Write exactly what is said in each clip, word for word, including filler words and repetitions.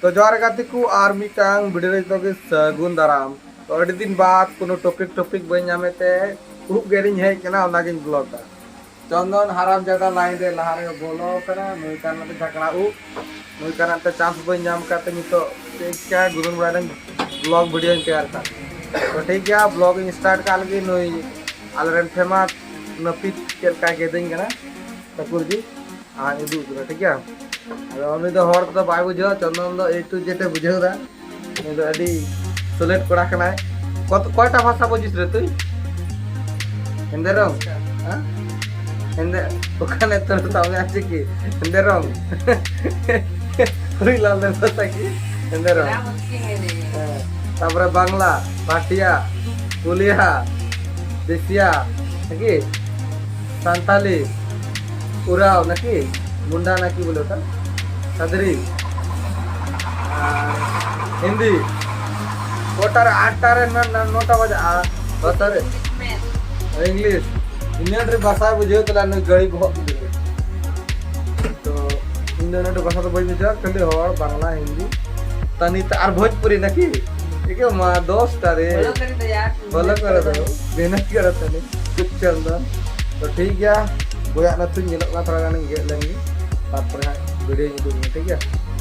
ᱛᱚ ᱡᱚᱦᱟᱨ ᱜᱟᱛᱮ ᱠᱚ, ᱟᱨ ᱢᱤᱫᱴᱟᱝ ᱵᱷᱤᱰᱤᱭᱳ ᱨᱮ ᱡᱚᱛᱚ ᱜᱮ ᱥᱟᱹᱜᱩᱱ ᱫᱟᱨᱟᱢ᱾ ᱛᱚ ᱟᱹᱰᱤ ᱫᱤᱱ ᱵᱟᱫ ᱠᱳᱱᱳ ᱴᱚᱯᱤᱠ ᱴᱚᱯᱤᱠ ᱵᱟᱹᱧ ᱧᱟᱢᱮᱫ ᱛᱮ ᱩᱵ ᱜᱮᱫᱤᱧ ᱦᱮᱡ ᱠᱟᱱᱟ, ᱚᱱᱟᱜᱤᱧ ᱵᱞᱚᱜᱟ᱾ ᱪᱚᱱᱫᱚᱱ ᱦᱟᱨᱟᱢ ᱡᱟᱫᱟ ᱞᱟᱭᱤᱱ ᱨᱮ ᱞᱟᱦᱟ ᱨᱮ ᱵᱚᱞᱚ ᱟᱠᱟᱱᱟ, ᱱᱩᱭ ᱠᱟᱨᱚᱱ ᱛᱮ ᱡᱷᱟᱜᱽᱲᱟ ᱩᱵ, ᱱᱩᱭ ᱠᱟᱨᱚᱱ ᱛᱮ ᱪᱟᱱᱥ ᱵᱟᱹᱧ ᱧᱟᱢ ᱠᱟᱫ ᱛᱮ ᱱᱤᱛᱚᱜ ᱪᱮᱫ ᱪᱤᱠᱟᱹ ᱜᱩᱱᱟᱹᱱ ᱵᱟᱲᱟᱭ ᱫᱟᱹᱧ ᱵᱞᱚᱜ ᱵᱷᱤᱰᱤᱭᱳᱧ ᱛᱮᱭᱟᱨ ᱠᱟᱜ᱾ ᱛᱚ ᱴᱷᱤᱠ ᱜᱮᱭᱟ, ᱵᱞᱚᱜ ᱤᱧ ᱥᱴᱟᱨᱴ ᱠᱟᱜ ᱞᱟᱹᱜᱤᱫ᱾ ᱱᱩᱭ ᱟᱞᱮᱨᱮᱱ ᱯᱷᱮᱢᱟᱥ ᱱᱟᱹᱯᱤᱛ ᱪᱮᱫ ᱞᱮᱠᱟᱭ ᱜᱮᱫᱟᱹᱧ ᱠᱟᱱᱟ ᱴᱷᱟᱹᱠᱩᱨ ᱡᱤ, ᱟᱨ ᱩᱫᱩᱜ ᱠᱟᱱᱟ, ᱴᱷᱤᱠ ᱜᱮᱭᱟ᱾ ᱟᱫᱚ ᱩᱱᱤ ᱫᱚ ᱦᱚᱲ ᱛᱮᱫᱚ ᱵᱟᱭ ᱵᱩᱡᱷᱟᱹᱣᱟ, ᱪᱚᱱᱫᱚᱱ ᱫᱚ ᱮ ᱴᱩ ᱡᱮᱰ ᱮ ᱵᱩᱡᱷᱟᱹᱣ ᱫᱟ᱾ ᱩᱱᱤ ᱫᱚ ᱟᱹᱰᱤ ᱥᱚᱞᱮᱴ ᱠᱚᱲᱟ ᱠᱟᱱᱟᱭ᱾ ᱠᱚᱛ-, ᱠᱚᱭᱴᱟ ᱵᱷᱟᱥᱟ ᱵᱩᱡᱤᱥ ᱨᱮ ᱛᱩᱭ? ᱦᱮᱸᱫᱮ ᱨᱚᱝ? ᱦᱮᱸ? ᱦᱮᱸᱫᱮ, ᱚᱠᱟᱱᱮ ᱛᱚᱨ ᱛᱟᱢ ᱟᱪᱷᱮ ᱠᱤ? ᱦᱮᱸᱫᱮ ᱨᱚᱝ᱾ ᱦᱩᱭ ᱞᱟᱞ ᱫᱮ ᱵᱷᱟᱥᱟ ᱠᱤ? ᱦᱮᱸᱫᱮ ᱨᱚᱝ᱾ ᱦᱮᱸ᱾ ᱛᱟᱯᱚᱨᱮ ᱵᱟᱝᱞᱟ, ᱵᱷᱟᱴᱤᱭᱟ, ᱯᱩᱞᱤᱭᱟ, ᱫᱮᱥᱤᱭᱟ, ᱦᱮᱸ ᱠᱤ? ᱥᱟᱱᱛᱟᱞᱤ, ᱩᱨᱟᱣ ᱱᱟᱠᱤ, ᱢᱩᱱᱰᱟ ᱱᱟᱠᱤ ᱵᱚᱞᱮ ᱳᱴᱟ, ᱥᱟᱫᱨᱤ, ᱟᱨ ᱦᱤᱱᱫᱤ᱾ ᱠᱚᱴᱟ ᱨᱮ? ᱟᱴᱴᱟ ᱨᱮ ᱱᱚ-, ᱱᱚ-, ᱱᱚᱴᱟ ᱵᱟᱡᱟᱜᱼᱟ, ᱫᱚᱥᱴᱟ ᱨᱮ᱾ ᱤᱝᱞᱤᱥ᱾ ᱤᱱᱟᱹ ᱰᱷᱮᱨ ᱵᱷᱟᱥᱟ ᱵᱩᱡᱷᱟᱹᱣ ᱛᱟᱞᱮ ᱱᱩᱭ ᱜᱟᱹᱲᱤ ᱵᱚᱦᱚᱜ ᱜᱤᱫᱽᱨᱟᱹ᱾ ᱛᱚ ᱤᱧ ᱫᱚ ᱩᱱᱟᱹᱜ ᱰᱷᱮᱨ ᱵᱷᱟᱥᱟ ᱫᱚ ᱵᱟᱹᱧ ᱵᱩᱡᱷᱟᱹᱣᱟ, ᱠᱷᱟᱹᱞᱤ ᱦᱚᱲ, ᱵᱟᱝᱞᱟ, ᱦᱤᱱᱫᱤ, ᱛᱟᱱᱤᱛ ᱟᱨ ᱵᱷᱳᱡᱽᱯᱩᱨᱤ ᱱᱟᱠᱤ? ᱴᱷᱤᱠ ᱜᱮᱭᱟ, ᱢᱟ ᱫᱚᱥᱴᱟ ᱨᱮ᱾ ᱵᱚᱞᱚ ᱠᱚᱨᱮ ᱫᱚ ᱢᱮᱦᱱᱚᱛ ᱜᱮ ᱟᱨ ᱛᱟᱦᱞᱮ ᱪᱚᱱᱫᱚᱱ᱾ ᱛᱚ ᱴᱷᱤᱠ ᱜᱮᱭᱟ, ᱵᱚᱭᱟᱜ ᱱᱟᱛᱩᱧ ᱧᱮᱞᱚᱜ ᱠᱟᱱᱟ, ᱛᱷᱚᱲᱟ ᱜᱟᱱᱤᱧ ᱜᱮᱫ ᱞᱮᱱ ᱜᱮ, ᱛᱟᱨᱯᱚᱨᱮ ᱦᱟᱸᱜ ᱵᱷᱤᱰᱤᱭᱳᱧ ᱩᱫᱩᱜ ᱟᱹᱧᱟ, ᱴᱷᱤᱠ ᱜᱮᱭᱟ?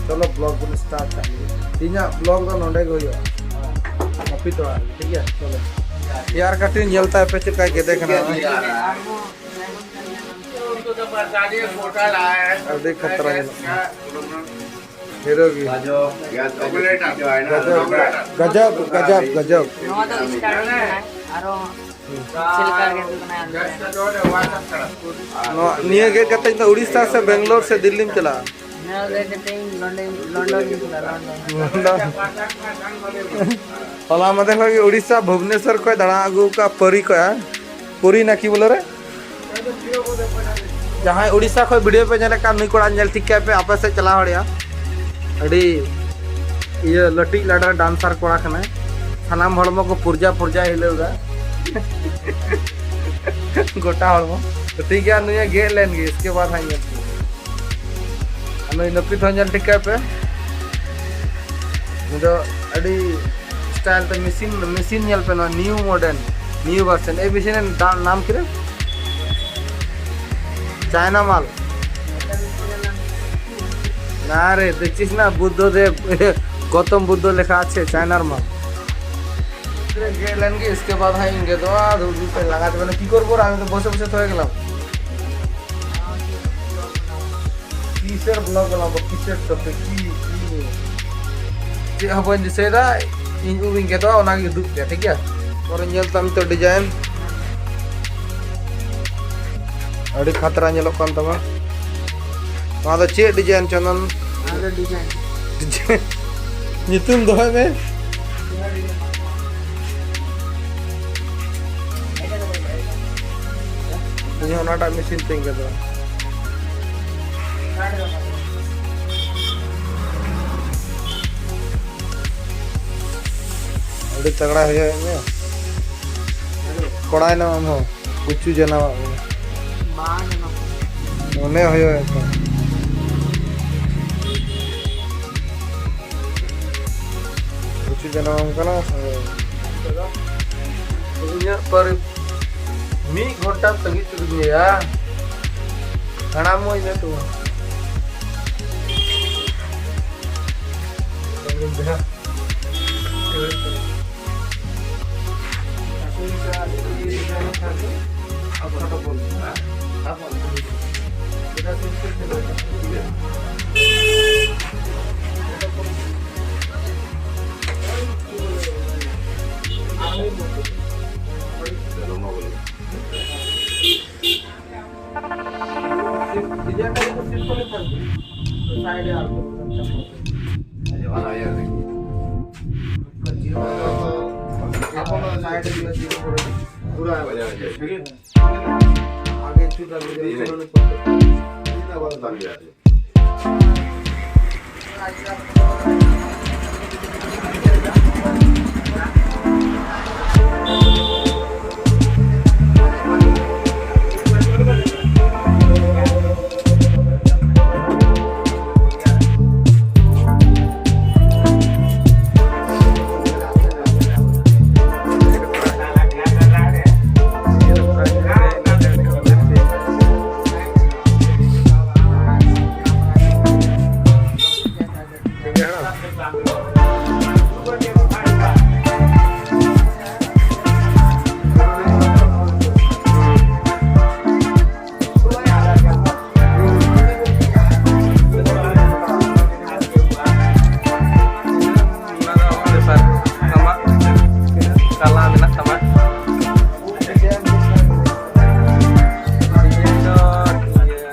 ᱪᱚᱞᱚ ᱵᱞᱚᱜ ᱵᱚᱱ ᱥᱴᱟᱨᱴ ᱠᱟᱜ ᱜᱮ᱾ ᱛᱮᱦᱮᱧᱟᱜ ᱵᱞᱚᱜ ᱫᱚ ᱱᱚᱸᱰᱮ ᱜᱮ ᱦᱩᱭᱩᱜᱼᱟ, ᱱᱟᱹᱯᱤᱛ ᱚᱲᱟᱜ ᱨᱮ, ᱴᱷᱤᱠ ᱜᱮᱭᱟ? ᱪᱚᱞᱚ᱾ ᱦᱮᱭᱟᱨ ᱠᱟᱴᱤᱝ ᱧᱮᱞ ᱛᱟᱭ ᱯᱮ ᱪᱮᱫ ᱞᱮᱠᱟᱭ ᱜᱮᱫᱮ ᱠᱟᱱᱟ᱾ ᱟᱹᱰᱤ ᱠᱷᱟᱛᱨᱟ ᱧᱮᱞᱚᱜ ᱠᱟᱱᱟ᱾ ᱦᱤᱨᱳ ᱜᱮ᱾ ᱜᱟᱡᱟᱵ, ᱜᱟᱡᱟᱵ, ᱜᱟᱡᱟᱵ᱾ ᱱᱚᱣᱟ ᱫᱚ ᱥᱴᱟᱨᱴᱤᱝ ᱠᱟᱱᱟ, ᱟᱨᱚ ᱪᱮᱫ ᱞᱮᱠᱟ ᱜᱮ ᱦᱩᱭᱩᱜ ᱠᱟᱱᱟ᱾ ᱱᱚᱣᱟ, ᱱᱤᱭᱟᱹ ᱜᱮᱫ ᱠᱟᱛᱮ ᱤᱧ ᱫᱚ ᱩᱲᱤᱥᱥᱟ ᱥᱮ ᱵᱮᱝᱜᱟᱞᱳᱨ ᱥᱮ ᱫᱤᱞᱞᱤᱢ ᱪᱟᱞᱟᱜᱼᱟ᱾ ᱱᱤᱭᱟᱹ ᱜᱮᱫ ᱠᱟᱛᱮ ᱤᱧ ᱞᱚᱱᱰᱚᱱ, ᱞᱚᱱᱰᱚᱱ ᱤᱧ ᱪᱟᱞᱟᱜᱼᱟ, ᱞᱚᱱᱰᱚᱱ᱾ ᱞᱚᱱᱰᱚᱱ᱾ ᱦᱚᱞᱟ ᱢᱟᱫᱷᱮᱨ ᱠᱷᱚᱱ ᱜᱮ ᱩᱲᱤᱥᱥᱟ ᱵᱷᱩᱵᱽᱱᱮᱥᱚᱨ ᱠᱷᱚᱱ ᱫᱟᱬᱟ ᱟᱹᱜᱩ ᱟᱠᱟᱫ ᱯᱟᱹᱨᱤ ᱠᱷᱚᱱ, ᱯᱩᱨᱤ ᱱᱟᱠᱤ ᱵᱚᱞᱮ ᱨᱮ? ᱡᱟᱦᱟᱸᱭ ᱩᱲᱤᱥᱥᱟ ᱠᱷᱚᱱ ᱵᱷᱤᱰᱤᱭᱳ ᱯᱮ ᱧᱮᱞᱮᱫ ᱠᱟᱱ, ᱱᱩᱭ ᱠᱚᱲᱟ ᱧᱮᱞ ᱴᱷᱤᱠ ᱠᱟᱭ ᱯᱮ, ᱟᱯᱮ ᱥᱮᱫ ᱪᱟᱞᱟᱣ ᱫᱟᱲᱮᱭᱟᱜᱼᱟ᱾ ᱟᱹᱰᱤ ᱤᱭᱟᱹ ᱞᱟᱹᱴᱤᱡ ᱞᱟᱰᱟ ᱰᱟᱱᱥᱟᱨ ᱠᱚᱲᱟ ᱠᱟᱱᱟᱭ᱾ ᱥᱟᱱᱟᱢ ᱦᱚᱲᱢᱚ ᱠᱚ ᱯᱩᱨᱡᱟ ᱯᱩᱨᱡᱟ ᱦᱤᱞᱟᱹᱣ ᱫᱟ᱾ ᱜᱚᱴᱟ ᱦᱚᱲᱢᱚ᱾ ᱛᱚ ᱴᱷᱤᱠ ᱜᱮᱭᱟ, ᱱᱩᱭᱮ ᱜᱮᱫ ᱞᱮᱱ ᱜᱮ, ᱤᱥᱠᱮ ᱵᱟᱫ ᱦᱟᱸᱜ ᱧᱮᱞ ᱯᱮ᱾ ᱟᱨ ᱱᱩᱭ ᱱᱟᱹᱯᱤᱛ ᱦᱚᱸ ᱧᱮᱞ ᱴᱷᱤᱠ ᱠᱟᱭ ᱯᱮ᱾ ᱱᱤᱭᱟᱹ ᱫᱚ ᱟᱹᱰᱤ style ᱛᱮ ᱢᱮᱥᱤᱱ, ᱢᱮᱥᱤᱱ ᱧᱮᱞ ᱯᱮ, ᱱᱚᱣᱟ new modern, new version᱾ ᱮ ᱢᱮᱥᱤᱱ ᱮᱢ ᱫᱟ-, ᱱᱟᱢ ᱠᱮᱫᱟ? ᱪᱟᱭᱱᱟ ᱢᱟᱞ᱾ না রে, দেখছিস না, বুদ্ধদেব, গৌতম বুদ্ধ লেখা আছে, চায়নার মাল। ᱜᱮᱫ ᱞᱮᱱ ᱜᱮ, ᱤᱥᱠᱮ ᱵᱟᱫ ᱦᱟᱸᱜ ᱤᱧ ᱜᱮᱫᱚᱜᱼᱟ᱾ ᱫᱩᱲᱩᱵ ᱫᱩᱲᱩᱵ ᱛᱮ ᱞᱟᱸᱜᱟ ᱪᱟᱵᱟᱭᱮᱱᱟ᱾ কি করবো রে, আমি তো বসে বসে তো হয়ে গেলাম। কিসের ব্লগ বানাবো, কিসের টপিক, কি, কি নিয়ে? ᱪᱮᱫ ᱦᱚᱸ ᱵᱟᱹᱧ ᱫᱤᱥᱟᱹᱭᱮᱫᱟ, ᱤᱧ ᱩᱵ ᱤᱧ ᱜᱮᱫᱚᱜᱼᱟ, ᱚᱱᱟᱜᱮ ᱩᱫᱩᱜ ᱯᱮᱭᱟ, ᱴᱷᱤᱠ ᱜᱮᱭᱟ? ᱯᱚᱨᱮ ᱧᱮᱞ ᱛᱟᱢ ᱱᱤᱛᱚᱜ design᱾ ᱟᱹᱰᱤ ᱠᱷᱟᱛᱨᱟ ᱧᱮᱞᱚᱜ ᱠᱟᱱ ᱛᱟᱢᱟ᱾ ᱱᱚᱣᱟ ᱫᱚ ᱪᱮᱫ design, ᱪᱚᱱᱫᱚᱱ? ᱚᱱᱟ ᱫᱚ design᱾ Design᱾ ᱧᱩᱛᱩᱢ ᱫᱚᱦᱚᱭ ᱢᱮ᱾ ᱤᱧ ᱦᱚᱸ ᱚᱱᱟᱴᱟᱜ ᱢᱮᱥᱤᱱ ᱛᱤᱧ ᱜᱮᱫᱚᱜᱼᱟ᱾ ᱟᱹᱰᱤ ᱛᱟᱜᱲᱟ ᱦᱩᱭᱩᱜ ᱢᱮ᱾ ᱠᱚᱲᱟᱭ ᱱᱟᱢ ᱟᱢ ᱦᱚᱸ᱾ ᱠᱩᱪᱩ ᱡᱟᱱᱟᱢᱟᱜ ᱢᱮ᱾ ᱢᱚᱱᱮ ᱦᱩᱭᱩᱜ ᱮᱠᱫᱚᱢ᱾ ᱠᱩᱪᱩ ᱡᱟᱱᱟᱢᱟᱢ ᱠᱟᱱᱟ᱾ ᱦᱳᱭ᱾ ᱤᱧᱟᱹᱜ ᱯᱟᱹᱨᱤ ᱢᱤᱫ ᱜᱷᱚᱱᱴᱟ ᱛᱟᱺᱜᱤ ᱦᱚᱪᱚ ᱠᱤᱫᱤᱧᱟ ᱭᱟ᱾ ᱦᱟᱲᱟᱢᱚᱜ ᱤᱧ ᱛᱚ᱾ ᱚᱱᱟ ᱫᱚ ᱟᱢᱟᱜ ᱵᱮᱯᱟᱨ, ᱟᱢᱟᱜ ᱛᱤᱱᱟᱹᱜ ᱠᱟᱞᱟ ᱢᱮᱱᱟᱜ ᱛᱟᱢᱟ᱾ ᱤᱧ ᱫᱚ ᱤᱭᱟᱹ,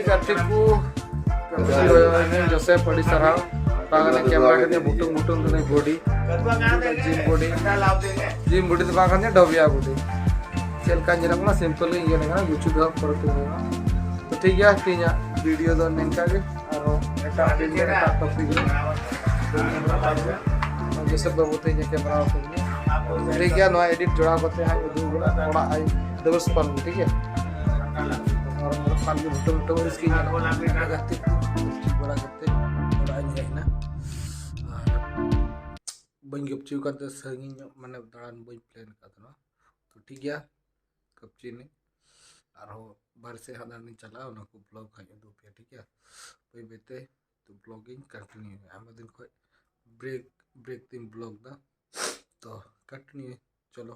ᱜᱟᱛᱮ ᱠᱚ, ᱡᱳᱥᱮᱯ, ᱟᱹᱰᱤ ᱥᱟᱨᱦᱟᱣ᱾ ᱵᱟᱝ ᱠᱟᱱᱟ ᱠᱮᱢᱮᱨᱟ ᱠᱟᱱᱟ, ᱵᱩᱴᱩᱝ ᱵᱩᱴᱩᱝ ᱠᱟᱱᱟ ᱵᱚᱰᱤ, ᱡᱤᱢ ᱵᱚᱰᱤ, ᱡᱤᱢ ᱵᱚᱰᱤ ᱫᱚ ᱵᱟᱝ ᱠᱟᱱᱟ, ᱰᱚᱵᱤᱭᱟ ᱵᱚᱰᱤ᱾ ᱪᱮᱫ ᱞᱮᱠᱟ ᱧᱮᱞᱚᱜ ᱠᱟᱱᱟ, ᱥᱤᱢᱯᱚᱞ ᱜᱮ ᱤᱭᱟᱹ ᱠᱟᱱᱟ, ᱜᱩᱪᱩ ᱫᱚ ᱯᱚᱨᱮ ᱛᱮ ᱦᱩᱭᱩᱜᱼᱟ᱾ ᱛᱚ ᱴᱷᱤᱠ ᱜᱮᱭᱟ, ᱛᱮᱦᱮᱧᱟᱜ ᱵᱷᱤᱰᱤᱭᱳ ᱫᱚ ᱱᱤᱝᱠᱟ ᱜᱮ, ᱟᱨᱦᱚᱸ ᱮᱴᱟᱜ ᱫᱤᱱ ᱨᱮ ᱮᱴᱟᱜ ᱴᱚᱯᱤᱠ ᱨᱮ᱾ ᱡᱳᱥᱮᱯ ᱵᱟᱹᱵᱩ ᱛᱮᱦᱮᱧ ᱮ ᱠᱮᱢᱮᱨᱟ ᱟᱠᱟᱫᱤᱧᱟ᱾ ᱴᱷᱤᱠ ᱜᱮᱭᱟ, ᱱᱚᱣᱟ ᱮᱰᱤᱴ ᱡᱚᱲᱟᱣ ᱠᱟᱛᱮ ᱦᱟᱸᱜ ᱩᱫᱩᱜ ᱵᱚᱱᱟ ᱚᱲᱟᱜ ᱟᱭ ᱫᱚᱵᱮᱥ ᱯᱟᱞ, ᱴᱷᱤᱠ ᱜᱮᱭᱟ? ᱚᱲᱟᱜ ᱯᱟᱞ ᱜᱮ ᱵᱷᱩᱴᱟᱹ ᱵᱷᱩᱴᱟᱹ ᱨᱟᱹᱥᱠᱟᱹᱧ ᱧᱮᱞ ᱠᱟᱱᱟ᱾ ᱜᱟᱛᱮ ᱠᱚ ᱴᱷᱤᱠ ᱵᱟᱲᱟ ᱠᱟᱛᱮ ᱚᱲᱟᱜ ᱤᱧ ᱦᱮᱡ ᱮᱱᱟ᱾ ᱟᱨ ᱵᱟᱹᱧ ᱜᱟᱹᱯᱪᱤ ᱟᱠᱟᱱ ᱛᱮ ᱥᱟᱺᱜᱤᱧ ᱧᱚᱜ, ᱢᱟᱱᱮ, ᱫᱟᱬᱟᱱ ᱵᱟᱹᱧ ᱯᱞᱮᱱ ᱟᱠᱟᱫ ᱛᱟᱦᱮᱱᱟ᱾ ᱛᱚ ᱴᱷᱤᱠ ᱜᱮᱭᱟ, ᱜᱟᱹᱯᱪᱤ ᱱᱟᱹᱧ᱾ ᱟᱨᱦᱚᱸ ᱵᱟᱨᱦᱮ ᱥᱮᱫ ᱦᱟᱸᱜ ᱫᱟᱬᱟᱱᱤᱧ ᱪᱟᱞᱟᱜᱼᱟ, ᱚᱱᱟ ᱠᱚ ᱵᱞᱚᱜ ᱦᱟᱸᱜ ᱩᱫᱩᱜ ᱟᱯᱮᱭᱟ, ᱴᱷᱤᱠ ᱜᱮᱭᱟ? ᱵᱟᱹᱭ ᱵᱟᱹᱭ ᱛᱮ ᱛᱚ ᱵᱞᱚᱜ ᱤᱧ ᱠᱚᱱᱴᱤᱱᱤᱭᱩᱭᱟ᱾ ᱟᱭᱢᱟ ᱫᱤᱱ ᱠᱷᱚᱱ ᱵᱨᱮᱠ, ᱵᱨᱮᱠ ᱛᱤᱧ ᱵᱞᱚᱜ ᱫᱟ, ᱛᱚ ᱠᱚᱱᱴᱤᱱᱤᱭᱩ᱾ ᱪᱚᱞᱚ,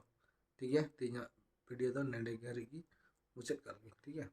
ᱴᱷᱤᱠ ᱜᱮᱭᱟ, ᱛᱮᱦᱮᱧᱟᱜ ᱵᱷᱤᱰᱤᱭᱳ ᱫᱚ ᱱᱚᱰᱮ ᱜᱮ ᱦᱟᱹᱨᱤᱡ ᱜᱮ ᱢᱩᱪᱟᱹᱫ ᱠᱟᱜ ᱞᱮᱜᱮ, ᱴᱷᱤᱠ ᱜᱮᱭᱟ?